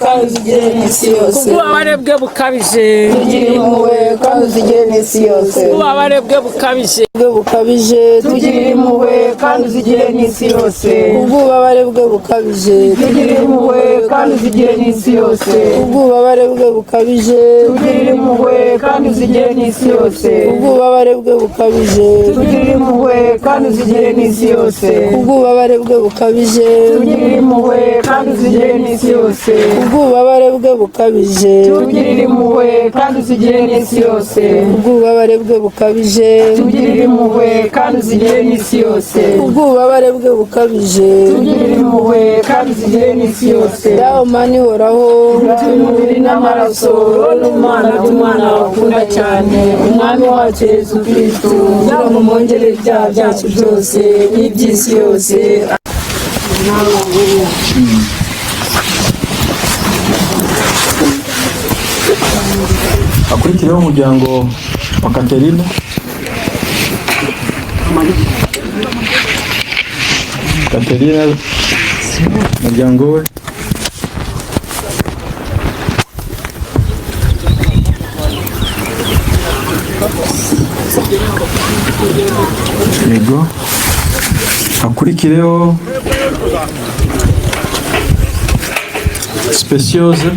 kandi uzigire n'isi yose. Kubw'ububabare bwe bukabije. Tugirire impuhwe kandi uzigire n'isi yose. Kubw'ububabare bwe bukabije. Bwe bukabije. Tugirire impuhwe kandi uzigire n'isi yose. Kubw'ububabare bwe bukabije. Tugirire impuhwe kandi uzigire n'isi yose. Kubw'ububabare bwe bukabije. Tugirire impuhwe kandi uzigire n'isi yose. Kubw'ububabare bwe bukabije. Tugirire impuhwe kandi uzigire n'isi yose. Kubw'ububabare bwe bukabije. Tugirire impuhwe kandi uzigire n'isi yose. Kubw'ububabare bwe bukabije. Tugirire impuhwe kandi uzigire n'isi yose. Kubw'ububabare bwe bukabije. Tugirire impuhwe kandi uzigire n'isi yose. Kubw'ububabare bwe bukabije. Tugirire impuhwe kandi uzigire n'isi yose. Dawe Mana ihoraho, umubiri n'amaraso n'umwana by'umwana wakunda cyane, umwami wacu Yesu Kristu, kugira ngo mwongere ibyaha byacu byose n'iby'isi yose. Hakurikiyeho umuryango wa Katerina. Katerina, umuryango we. Yego. Hakurikireho Speciose,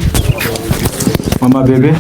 mama bebe.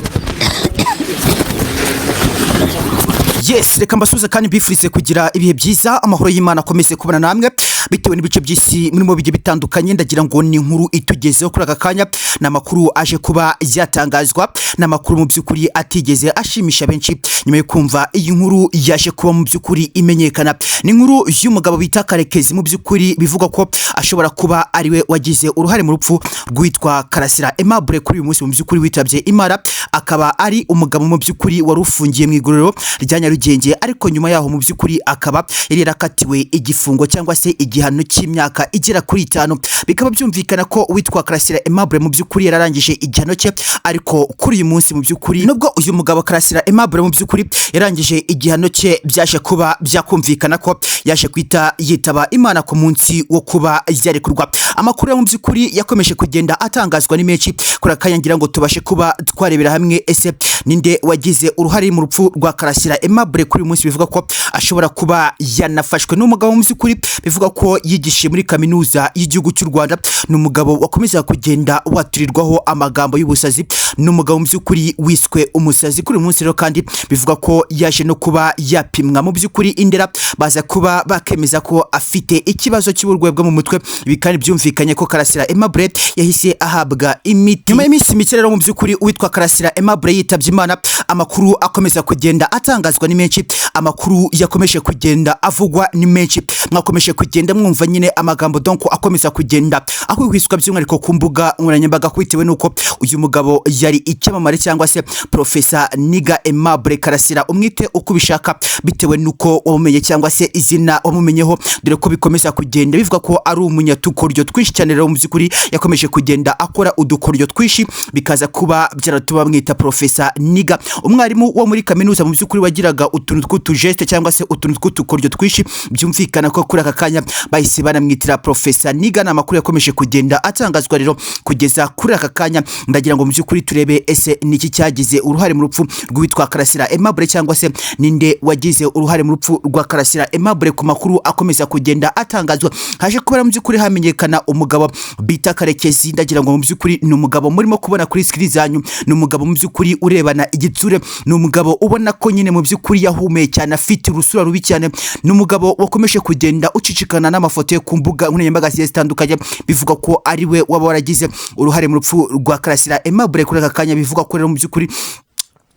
Yes, reka mbasuhuze kandi mbifurize kugira ibihe byiza, amahoro y'Imana akomeze kubana namwe bitewe n'ibice by'isi murimo bigiye bitandukanye. Ndagira ngo ni inkuru itugezeho kuri aka kanya, ni amakuru aje kuba yatangazwa, ni amakuru mu by'ukuri atigeze ashimisha benshi nyuma yo kumva iyi nkuru yaje kuba mu by'ukuri imenyekana. Ni inkuru y'umugabo bita Karekezi, mu by'ukuri bivugwa ko ashobora kuba ariwe wagize uruhare mu rupfu rwitwa Karasira Aimable kuri uyu munsi mu by'ukuri witabye Imana, akaba ari umugabo mu by'ukuri wari ufungiye mu igororero rya Nyarugenge, ariko nyuma yaho mu by'ukuri akaba yari yarakatiwe igifungo cyangwa se igihano cy'imyaka igera kuri 5. Bikaba byumvikana ko uwitwa Karasira Aimable mu by'ukuri yararangije igihano cye, ariko kuri uyu munsi mu by'ukuri nubwo uyu mugabo Karasira Aimable mu by'ukuri yarangije igihano cye, byaje kuba byakumvikana ko yaje kwita yitaba Imana ku munsi wo kuba yarekurwa. Amakuru mu by'ukuri yakomeje kugenda atangazwa ni menshi kuri aka kanya, ngira ngo tubashe kuba twarebera hamwe ese ninde wagize uruhare mu rupfu rwa Karasira Aimable kuri uyu munsi bivuga ko ashobora kuba yanafashwe. N'umugabo mu by'ukuri bivuga ko yigishije muri kaminuza y'igihugu cy'u Rwanda, ni umugabo wakomeza kugenda waturirwaho amagambo y'ubusazi, ni umugabo mu by'ukuri wiswe umusazi. Kuri uyu munsi rero kandi bivuga ko yaje no kuba yapimwa mu by'ukuri indera, baza kuba bakemeza ko afite ikibazo cy'uburwayi bwo mu mutwe. Ibi kandi byumvikanye ko Karasira Aimable yahise ahabwa imiti. Nyuma y'iminsi mike rero mu by'ukuri uwitwa Karasira Aimable yitabye Imana, amakuru akomeza kugenda atangazwa ni menshi, amakuru yakomeje kugenda avugwa ni menshi, mwakomeje kugenda mwumva nyine amagambo donc akomeza kugenda ahwihwiswa by'umwihariko ku mbuga nkoranyambaga, bitewe n'uko uyu mugabo yari icyamamare cyangwa se Profesa Niga Aimable Karasira, umwite uko ubishaka bitewe n'uko wamumenye cyangwa se izina wamumenyeho, dore ko bikomeza kugenda bivuga ko ari umunyatukoryo twinshi cyane. Rero mu by'ukuri yakomeje kugenda akora udukoryo twinshi, bikaza kuba byaratuma bamwita Profesa Niga, umwarimu wo muri kaminuza mu by'ukuri wagiraga utuntu tw'utujeste cyangwa se utuntu tw'utukoryo twinshi. Byumvikana ko kuri aka kanya bahise banamwitira Profesa Niga. Ni amakuru yakomeje kugenda atangazwa rero kugeza kuri aka kanya. Ndagira ngo mu by'ukuri turebe ese niki cyagize uruhare mu rupfu rw'uwitwa Karasira Aimable, cyangwa se ninde wagize uruhare mu rupfu rwa Karasira Aimable. Ku makuru akomeza kugenda atangazwa, haje kubera mu by'ukuri hamenyekana umugabo bita Karekezi. Ndagira ngo mu by'ukuri ni umugabo murimo kubona kuri screen zanyu, ni umugabo mu by'ukuri urebana igitsure, ni umugabo ubona ko nyine mu by'ukuri yahumeye cyane, afite urusura rubi cyane, ni umugabo wakomeje kugenda ucicikana n'amafoto ye ku mbuga nkoranyambaga zigiye zitandukanye, bivuga ko ari we waba waragize uruhare mu rupfu rwa Karasira Aimable. Kuri aka kanya bivuga ko rero mu by'ukuri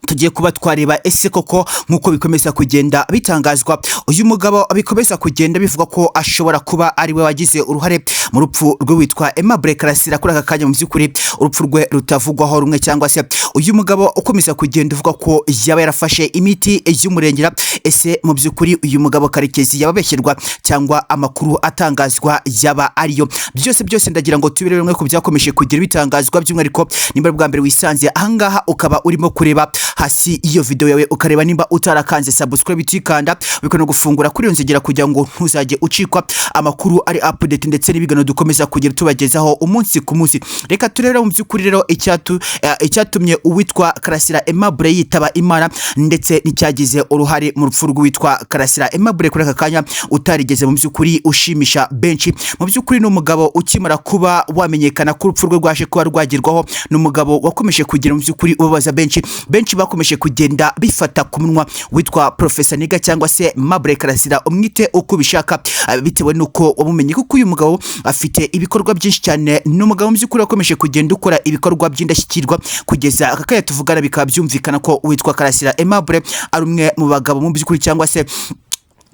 tugiye kuba twareba ese koko nk'uko bikomeza kugenda bitangazwa, uyu mugabo bikomeza kugenda bivuga ko ashobora kuba ari we wagize uruhare mu rupfu rw'uwitwa Aimable Karasira. Kuri aka kanya mu by'ukuri urupfu rwe rutavugwaho rumwe, cyangwa se uyu mugabo ukomeza kugenda uvuga ko yaba yarafashe imiti y'umurengera, ese mu by'ukuri uyu mugabo Karekezi yaba abeshyerwa cyangwa amakuru atangazwa yaba ariyo? Byose byose ndagira ngo tubire rumwe ku byakomeje kugira bitangazwa, by'umwihariko nimba bwa mbere wisanze ahangaha ukaba urimo kureba Hasi iyo video yawe ukareba nimba utarakanze subscribe, utikanda biko no gufungura kuri iyo nzogera kugira ngo ntuzajye ucikwa amakuru ari update ndetse n'ibiganiro dukomeza kugera tubagezaho umunsi ku munsi. Reka turebe mu by'ukuri rero icyatumye uwitwa Karasira Aimable yitaba Imana ndetse n'icyagize uruhare mu rupfu rw'uwitwa Karasira Aimable kuri aka kanya utarigeze mu by'ukuri ushimisha benshi. Mu by'ukuri ni umugabo ukimara kuba wamenyekana ko urupfu rwe rwaje kuba rwagerwaho, ni umugabo wakomeje kugira mu by'ukuri ubabaza benshi. Benshi bakomeje kugenda bifata ku munwa witwa Professor Niga cyangwa se Aimable Karasira, umwite uko ubishaka, bitewe n'uko wamumenye, kuko uyu mugabo afite ibikorwa byinshi cyane. Ni umugabo mu by'ukuri wakomeje kugenda ukora ibikorwa by'indashyikirwa kugeza aka kanya tuvugana, bikaba byumvikana ko uwitwa Karasira Aimable ari umwe mu bagabo mu by'ukuri cyangwa se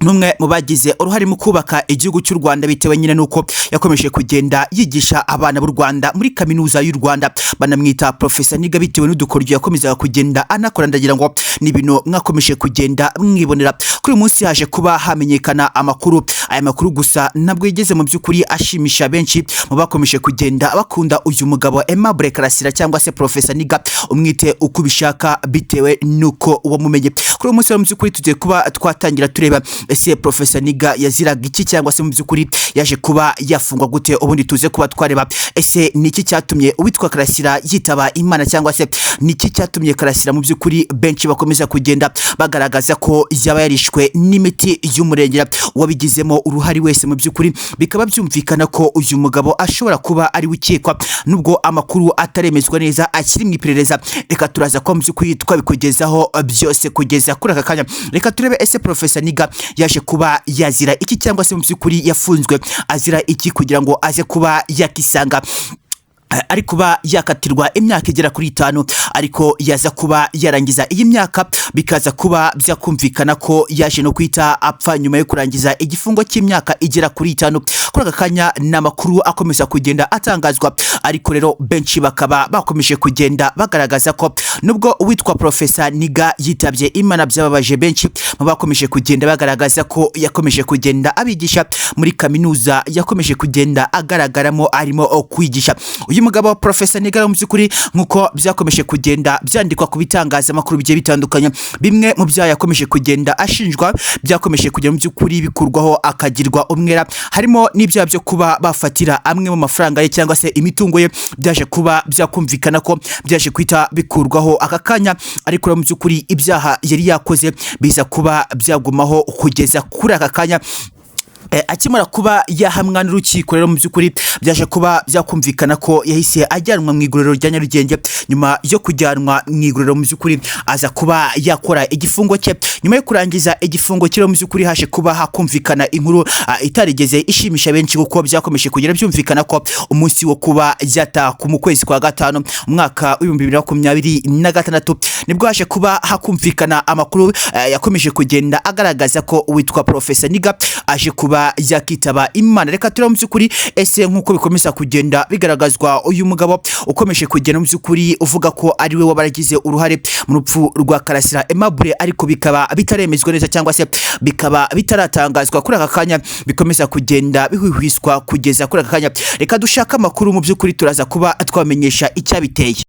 n'umwe mu bagize uruhare mu kubaka igihugu cy'u Rwanda, bitewe nyine nuko yakomeje kugenda yigisha abana b'u Rwanda muri Kaminuza y'u Rwanda, banamwita Professor Niga bitewe n'udukoryo yakomezaga kugenda anakora. Ndagira ngo ni ibintu mwakomeje kugenda mwibonera. Kuri uyu munsi haje kuba hamenyekana amakuru. Aya makuru gusa ntabwo yigeze mu by'ukuri ashimisha benshi mu bakomeje kugenda bakunda uyu mugabo Aimable Karasira cyangwa se Professor Niga, umwite uko ubishaka bitewe nuko wamumenye. Kuri uyu munsi rero mu by'ukuri tugiye kuba twatangira tureba ese Professor Niga yaziraga iki, cyangwa se mu by'ukuri yaje kuba yafungwa gute, ubundi tuze kuba twareba ese ni iki cyatumye uwitwa Karasira yitaba Imana, cyangwa se ni iki cyatumye Karasira mu by'ukuri benshi bakomeza kugenda bagaragaza ko yaba yarishwe n'imiti y'umurengera. Uwabigizemo uruhare wese mu by'ukuri bikaba byumvikana ko uyu mugabo ashobora kuba ari we ukekwa, nubwo amakuru ataremezwa neza, akiri mu iperereza. Reka turaza kuba mu by'ukuri twabikugezaho byose kugeza kuri aka kanya. Reka turebe ese Professor Niga yaje kuba yazira iki, cyangwa se mu by'ukuri yafunzwe azira iki, kugira ngo aze kuba yakisanga ari kuba yakatirwa imyaka igera kuri 5, ariko yaza kuba yarangiza iyi myaka bikaza kuba byakumvikana ko yaje no kwita apfa nyuma yo kurangiza igifungo cy'imyaka igera kuri 5. Kuri aka kanya ni amakuru akomeza kugenda atangazwa, ariko rero benshi bakaba bakomeje kugenda bagaragaza ko nubwo uwitwa Professor Niga yitabye Imana, byababaje benshi mu bakomeje kugenda bagaragaza ko yakomeje kugenda abigisha muri kaminuza, yakomeje kugenda agaragaramo arimo kwigisha. Uyu mugabo Professor Niga mu by'ukuri, nk'uko byakomeje kugenda byandikwa ku bitangazamakuru bigiye bitandukanye, bimwe mu byaha yakomeje kugenda ashinjwa byakomeje kugenda mu by'ukuri bikurwaho akagirwa umwera, harimo n'ibyaha byo kuba bafatira amwe mu mafaranga ye cyangwa se imitungo ye, byaje kuba byakumvikana ko byaje kwita bikurwaho aka kanya, ariko mu by'ukuri ibyaha yari yakoze biza kuba byagumaho kugeza kuri aka kanya. Akimara kuba yahamwa n'urukiko rero mu by'ukuri byaje kuba byakumvikana ko yahise ajyanwa mu igororero rya Nyarugenge. Nyuma yo kujyanwa mu igororero mu by'ukuri aza kuba yakora igifungo cye. Nyuma yo kurangiza igifungo cye rero mu by'ukuri haje kuba hakumvikana inkuru itarigeze ishimisha benshi, kuko byakomeje kugera byumvikana ko umunsi wo kuba yataha mu kwezi kwa gatanu umwaka w'2026 nibwo haje kuba hakumvikana amakuru yakomeje kugenda agaragaza ko uwitwa Professor Niga aje kuba yakitaba Imana. Reka turebe mu by'ukuri ese nk'uko bikomeza kugenda bigaragazwa, uyu mugabo ukomeje kugenda mu by'ukuri uvuga ko ari we wabaragize uruhare mu rupfu rwa Karasira Aimable, ariko bikaba bitaremezwa neza cyangwa se bikaba bitaratangazwa kuri aka kanya, bikomeza kugenda bihwihwiswa kugeza kuri aka kanya. Reka dushake amakuru mu by'ukuri, turaza kuba twamenyesha icyabiteye.